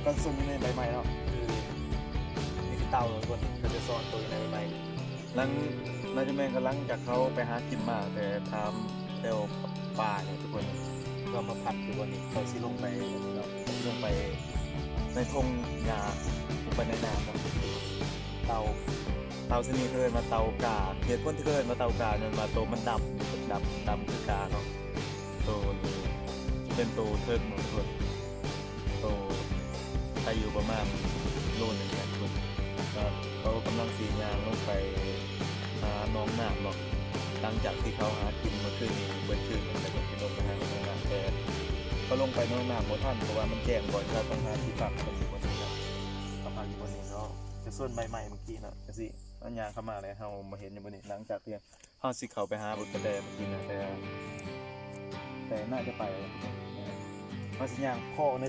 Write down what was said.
ການສົນຢູ່ໃນໃບໄມ້ເນາະ ຄືມີແຕ່ເຕົ່າທຸກຄົນ ເຂົາຈະຊ້ອນໂຕຢູ່ໃນໃບໄມ້. ຫຼັງ ໜ້າຈະແມ່ນກະຫຼັງຈາກເຂົາໄປຫາກິນມາ ແຕ່ຖາມແຖວປ່ານີ້ທຸກຄົນ ເຂົາມາພັກຢູ່ບ່ອນນີ້ ເຂົາຊິລົງໄປເນາະ ຊິລົງໄປໃນທົ່ງຫຍ້າ ລົງໄປໃນນ້ຳເນາະ. ເຕົ່າ ເຕົ່າຊະນິດເຂົາເອີ້ນວ່າເຕົ່າກາ ເຫດຜົນທີ່ເຂົາເອີ້ນວ່າເຕົ່າກາ ຍ້ອນວ່າໂຕມັນດຳ ດຳ ດຳຄືກາເນາະ. ໂຕນີ້ຈະເປັນໂຕເທິກເນາະທຸກຄົນ ໂຕໄດ້ຢູ່ປະມານໂລໜຶ່ງແຫຼະທຸກຄົນ. ກະເຂົາກຳລັງຊິຍ່າງລົງໄປຫາໜອງນ້ຳເນາະ ຫຼັງຈາກທີ່ເຂົາຫາກິນມື້ຄືນນີ້ເບິດຄືນ ແລ້ວກະຊິລົງໄປຫາໜອງນ້ຳ ແຕ່ເຂົາລົງໄປໜອງນ້ຳບໍ່ທັນ ເພາະວ່າມັນແຈ້ງກ່ອນ ເຂົາຕ້ອງຫາທີ່ພັກ ເຂົາຊິບໍ່ໄດ້ພັກ ເຂົາພັກຢູ່ບ່ອນນີ້ເນາະ. ຈະສວນໃບໄມ້ເມື່ອກີ້ເນາະ ຈັ່ງຊີ້ ຍ່າງເຂົ້າມາແລ້ວ ເຮົາມາເຫັນຢູ່ບ່ອນນີ້ ຫຼັງຈາກທີ່ ເຮົາຊິເຂົ້າໄປຫາເບິ່ງກະແຕເມື່ອກີ້ນະ ແຕ່ ແຕ່ໜ້າຈະໄປແລ້ວ ເຮົາຊິຍ່າງເຄາະໃນ